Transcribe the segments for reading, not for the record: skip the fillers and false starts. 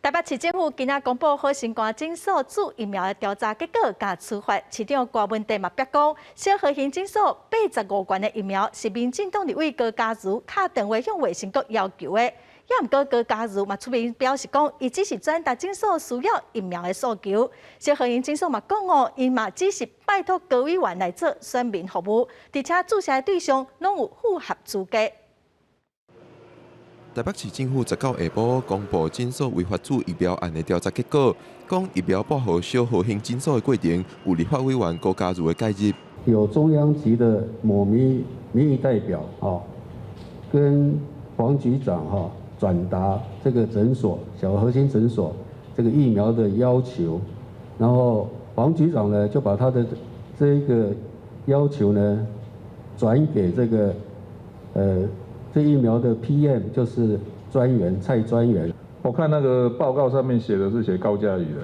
台北市政府今仔公布好心肝診所注疫苗的調查結果佮處罰，市長柯文哲嘛逼講，小和興診所85罐的疫苗是民進黨立委高嘉瑜敲電話向衛生局要求的，也毋過高嘉瑜嘛出面表示講，伊只是轉達診所需要疫苗的訴求。小和興診所嘛講哦，𪜶嘛只是拜託高委員來做選民服務，而且注射的對象攏有符合資格。台北市政府19下晡公布診所違法注疫苗案的調查結果，講疫苗撥予小和興診所的過程有立法委員高嘉瑜的介入。有中央級的某民意代表哦，跟黃局長哈轉達這個診所小核心診所這個疫苗的要求，然後黃局長呢就把他的這個要求呢轉給這個這疫苗的 PM 就是專員蔡專員。我看那個報告上面寫的是寫高嘉瑜的，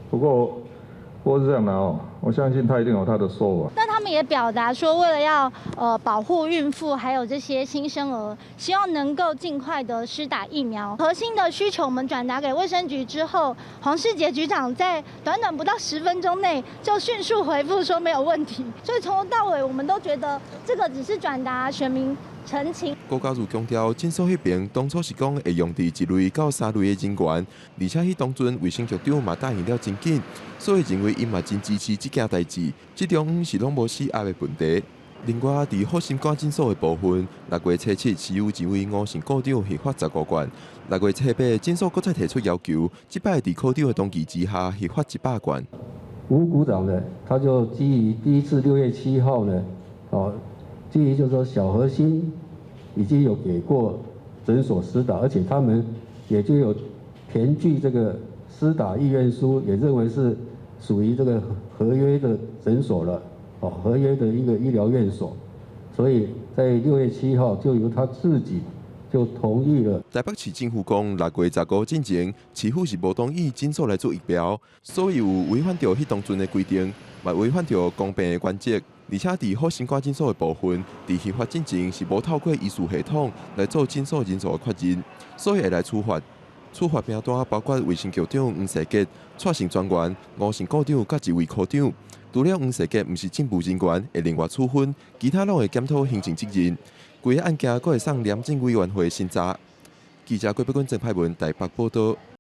不過是這樣的哦，我相信他一定有他的說法。那他們也表達說，為了要保護孕婦還有這些新生兒，希望能夠盡快的施打疫苗。核心的需求我們轉達給衛生局之後，黃世傑局長在短短不到10分鐘內就迅速回覆說沒有問題。所以從頭到尾，我們都覺得這個只是轉達選民陳情。高嘉瑜強調，診所彼邊當初是講會用佇一類到三類的人員，而且彼當陣衛生局長嘛答應了真緊，所以認為𪜶嘛真支持這件代誌。這中是攏無死鴨的問題。另外，佇好心肝診所的部分，6月初7是由一位吳姓股長核發15罐，6月初8診所閣再提出要求，這擺佇科長的同意之下核發100罐。吳股長呢，他就基於第一次6月7號呢，哦，基於就是說小核心已經有給過診所施打，而且他們也就有填具這個施打意願書，也認為是屬於這個合約的診所了，哦，合約的一個醫療院所，所以在六月七號就由他自己就同意了。台北市政府講，6月15進前，市府是無同意診所來注疫苗，所以有違反著彼當陣的規定，嘛違反著公平的原則。而且佇好心肝診所的部分，佇核發進前是無透過醫事系統來做診所人數的確認，所以會來處罰。處罰名單包括衛生局長黃世傑、蔡姓專員、吳姓股長佮一位科長。除了黃世傑毋是政務人員，會另外處分，其他攏會檢討行政責任。規个案件閣會送廉政委員會審查。記者郭碧君、鄭派文台北報道。